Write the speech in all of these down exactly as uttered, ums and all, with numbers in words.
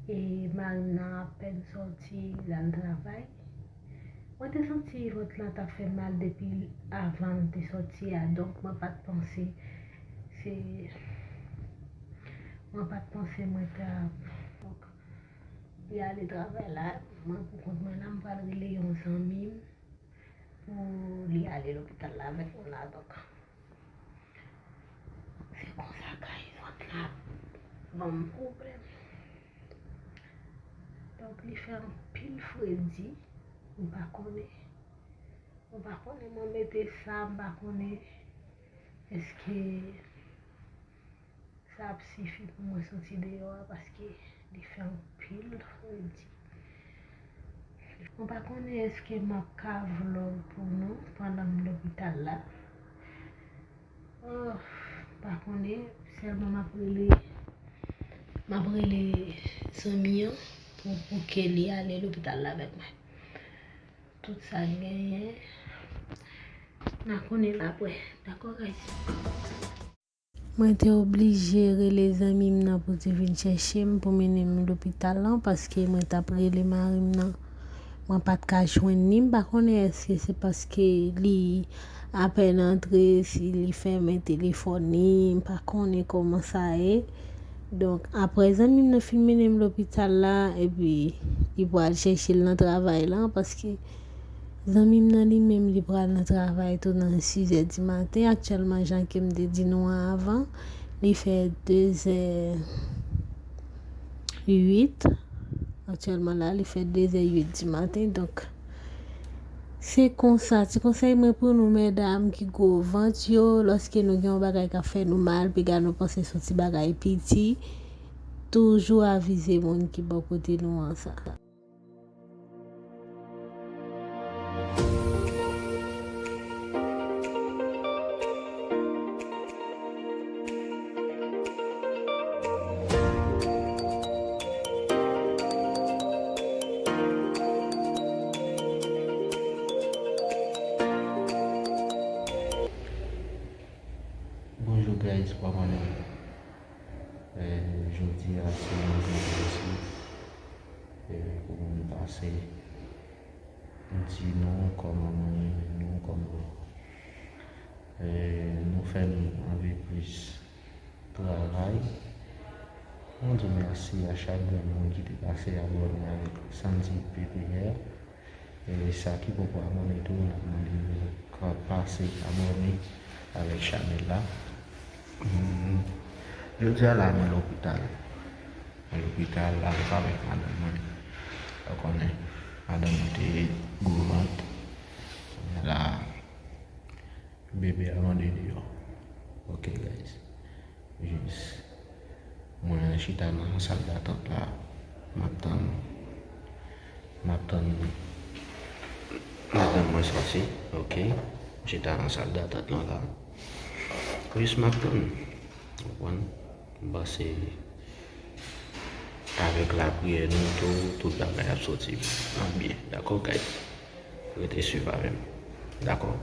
E mari m nan apèn sòti l al travay. Mwen te santi vant lan t ap fè m mal depi avan l te sòti a, donk mwen pa t panse se, mwen pa t panse mwen t ap, donk, li ale travay la, mwen pou kont mwen la, m pral rele yon zanmi m pou li ale lopital la avèk mwen la, donk. Se konsa, guys, vant la ban m pwoblèm. Donk, li fè anpil fredi. M pa konnen. M pa konnen mwen mete sa, m pa konnen èske sa ap sifi pou mwen soti deyò a, paske li fè anpil fredi. Mwen pa konnen èske m ap ka vlog pou nou pandan m lopital la. Oh, m pa konnen, sèlman m ap rele, m ap rele zanmi an pou, pou ke li ale lopital la avèk mwen. Tout sa k genyen, n a konnen l apre. Dakò, guys? Mwen te oblije rele zanmi m nan pou te vin chèche m, pou mennen m lopital lan, paske mwen t ap rele mari m nan. Mwen pa t ka jwenn li. M pa konnen èske se paske li apèn antre, si li fèmen telefòn li, m pa konnen kòman sa ye. Donk, apre zanmi m nan fin mennen m lopital la, epi li pral chèche l nan travay lan, paske zanmi m nan li menm, li pral nan travay tou nan sizè di maten. Aktyèlman, jan ke m te di nou an avan, li fè dezè uit. Aktyèlman la, li fè dezè uit di maten. Donk, se konsa. Ti konsèy mwen pou nou, medam ki gwo vant yo, lòske nou gen yon bagay k ap fè nou mal, piga nou panse se yon ti bagay piti, toujou avize moun ki bò kote nou an sa. Bonjou, guys, kòman nou ye? Eh, jodi a se yon jou difisil, eh, pou mwen pase. M di nou kòman mwen renmen nou, kòman, eh, nou fè m anvi plis travay. Mwen di mèsi a chak grenn moun ki te pase abòne avèk Sandy P P R. E sa ki poko abòne tou, n ap mande yo ka pase abòne avèk chanèl la. Hmm. Jodi a la, mwen lopital. Mwen lopital la, mwen avèk madanm mwen. Ou konnen, madanm mwen te gwo vant. Kounye a la, bebe a mande deyò. Ok, guys. Jis mwen chita nan sal datant la. M ap tann. M ap tann madanm mwen sòti. Ok. M chita nan sal datant lan la. Jis m ap tann. Ou konprann? M panse avèk lapriyè nou tou, tout bagay ap sòti an byen. Dakò, guys? Rete swiv avè m. Dakò?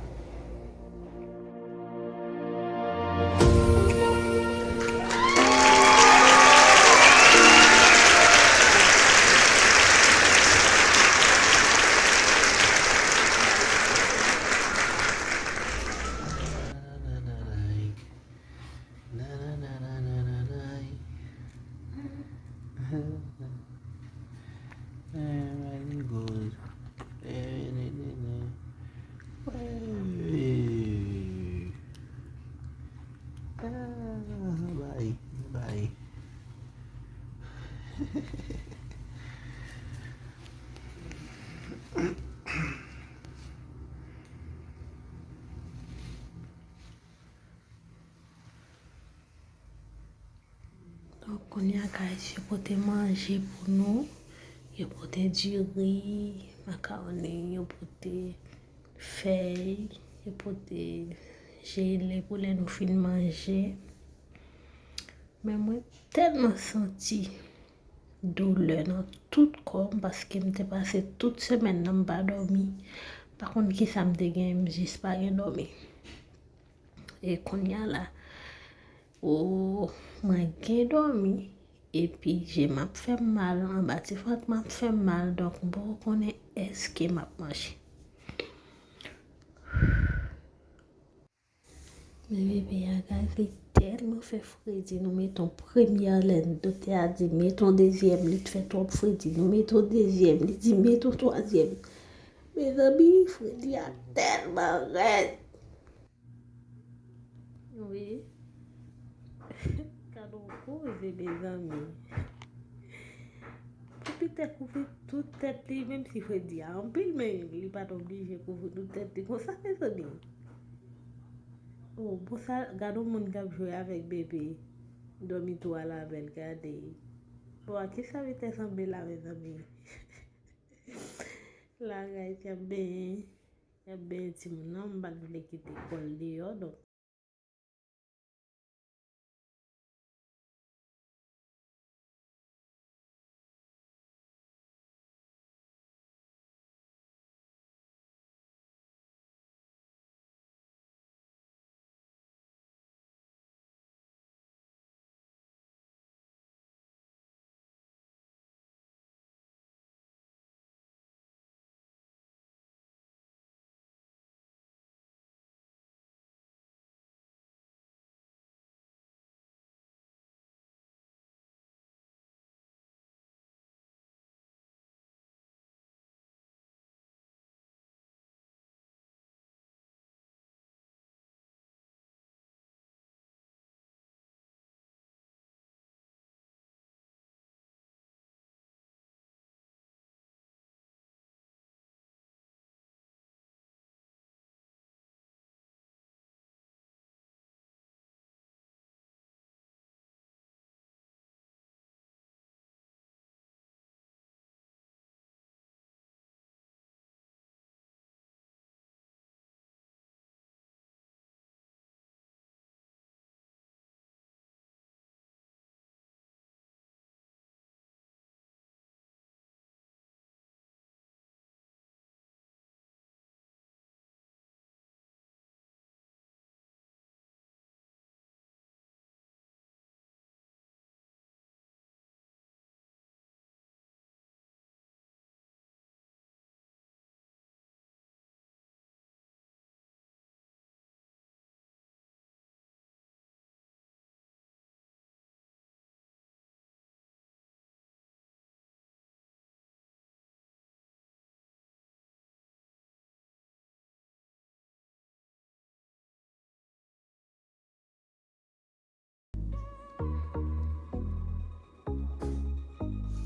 Ah, bay, bay. Donk, kounye a, guys, yo pote manje pou nou. Yo pote diri, makawoni, yo pote fèy, yo pote jele pou lè nou fin manje. Men mwen tèlman santi doulè nan tout kò m, paske m te pase tout semèn nan m pa dòmi. Pa konn kisa m te gen, m jis pa gen dòmi. E kounye a la, o, mwen gen dòmi, epi je m ap fè m mal, anba ti vant m ap fè m mal, donk m poko konnen èske m ap manje. Men bebe a, guys, li tèlman fè fredi, nou met on premyè, lè doktè a di met on dezyèm, li t fè twòp fredi, nou met on dezyèm, li di met on twazyèm. Mezanmi, fredi a tèlman rèd. Wi. Gad on koze, mezanmi. Pou Pitè kouvri tout tèt li, menm si fredi a anpil, men li pa t oblije kouvri tout tèt li konsa, mezanmi. Oh, bon sa, gad on moun k ap jwe avèk bebe. Dòmi tou a la bèl, gade. Bon, a kisa Pitè sanble la, mezanmi? La, guys, y ap benyen. Y ap benyen timoun nan, m pa t vle kite kò l deyò, donk.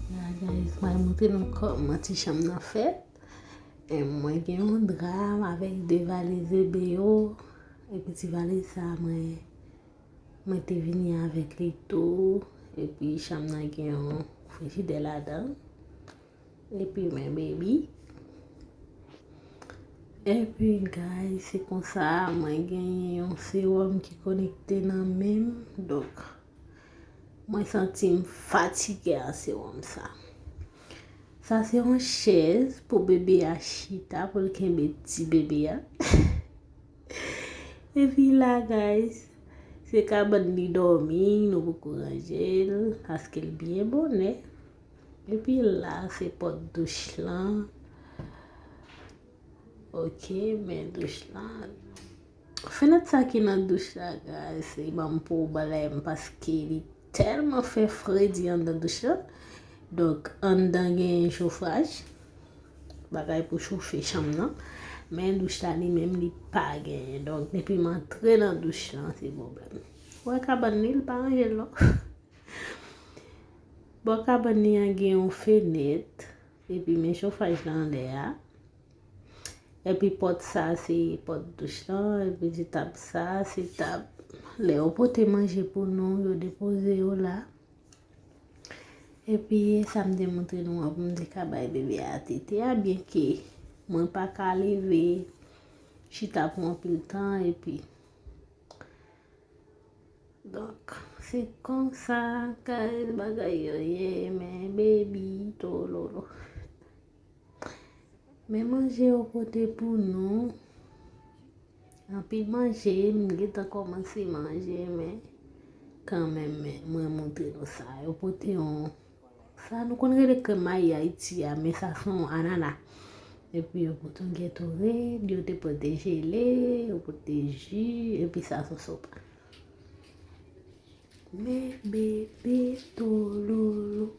La, guys, mwen montre nou kòman ti chanm nan fèt. E mwen gen yon dra avèk de valiz bebe yo. Epi ti valiz sa, mwen, mwen te vini avèk li tou. Epi chanm nan gen yon frijidè ladan. Epi men baby. Epi guys, se konsa mwen genyen yon sewòm ki konekte nan men m. Donk, mwen santi m fatige a sewòm sa. Sa se yon chèz pou bebe a chita, pou l kenbe ti bebe a. Epi la, guys, se kabann li dòmi, nou poko ranje l, paske l byen bonè. Epi la, se pòt douch lan. Ok, men douch lan. Fenèt sa ki nan douch la, guys, se ban m pwoblèm paske li tèlman fè fredi anndan douch lan. Donk, anndan gen chofaj, bagay pou chofe chanm nan. Men douch la li menm, li pa genyen. Donk, depi m antre nan douch lan, se pwoblèm. Ou wè kabann li, li pa ranje l non. Bò kabann li an gen yon fenèt, epi men chofaj lan anlè a. Epi pòt sa se pòt douch lan, epi ti tab sa se tab lè yo pote manje pou nou, yo depoze yo la. Epi sa m te montre nou an pou m te ka bay bebe a tete a, byenke mwen pa ka leve chita pou anpil tan, epi Donk, se konsa kay bagay yo ye, men baby tololo. Men manje yo pote pou nou. Anpil manje, m gentan kòmanse manje, men kanmenm, men mwen montre nou sa. Yo pote yon, sa nou konn rele krèm mayi Ayiti a, men sa se yon anana. Epi yo pote yon gèto rèd, yo te pote jele, yo pote ji, epi sa se sopa. Men bebe tololo.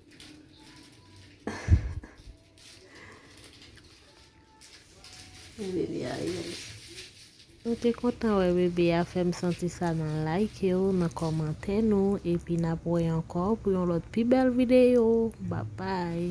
Men bebe a rèd. Nou te kontan wè bebe a, fè m santi sa nan like yo, nan kòmantè nou, epi n ap wè ankò pou yon lòt pi bèl videyo. Babay.